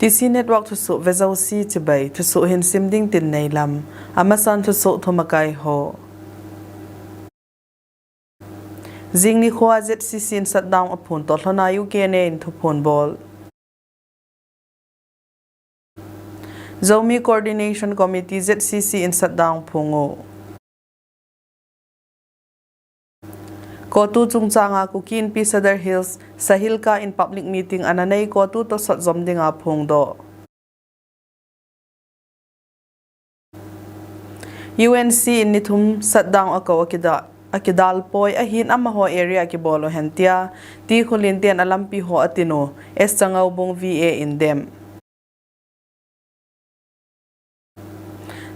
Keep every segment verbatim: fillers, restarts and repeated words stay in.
T C Network thusoh vejouse chibai, thusoh hin sim ding tin neilam. Amasan thusoh thumakai ho. Jing nikhoa Z C C in shutdown aphon toh lhona U K N A in thuphon bol. Zomi Coordination Committee Z C C in shutdown phong u. CoTU chungchanga Kuki Inpi Sadar Hills, Sahilka in public meeting ana nei, CoTU toh sot jom dinga phongdoh. U N C in nithum shutdown akou akida, akidal poi ahin amaho area kibol u hen tia, T Khullen ten alampi ho atin u, S Changaobung V A in dem.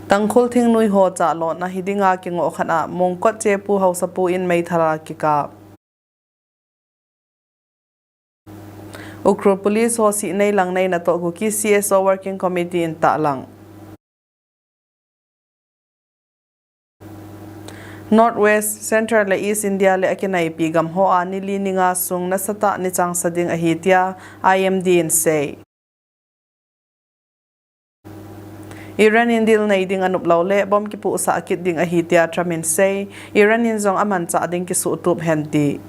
Tangkhul thingnoi ho chah lona hidinga kingoh khat a Mongkot Chepu Haosapu in meithal a kikap. Ukhrul Police ho sihnei langneina toh Kuki C S O Working Committee in tahlang. North West, Central le East India le akinaipi gam hoa nili ninga sung nasatah ni changsa ding ahi tia I M D in sei. Iran in deal nei ding anop lou le bomb kipuhsah kit ding ahi tia Trump in sei. Iran in jong amanchah ding kisuhtup hen ti.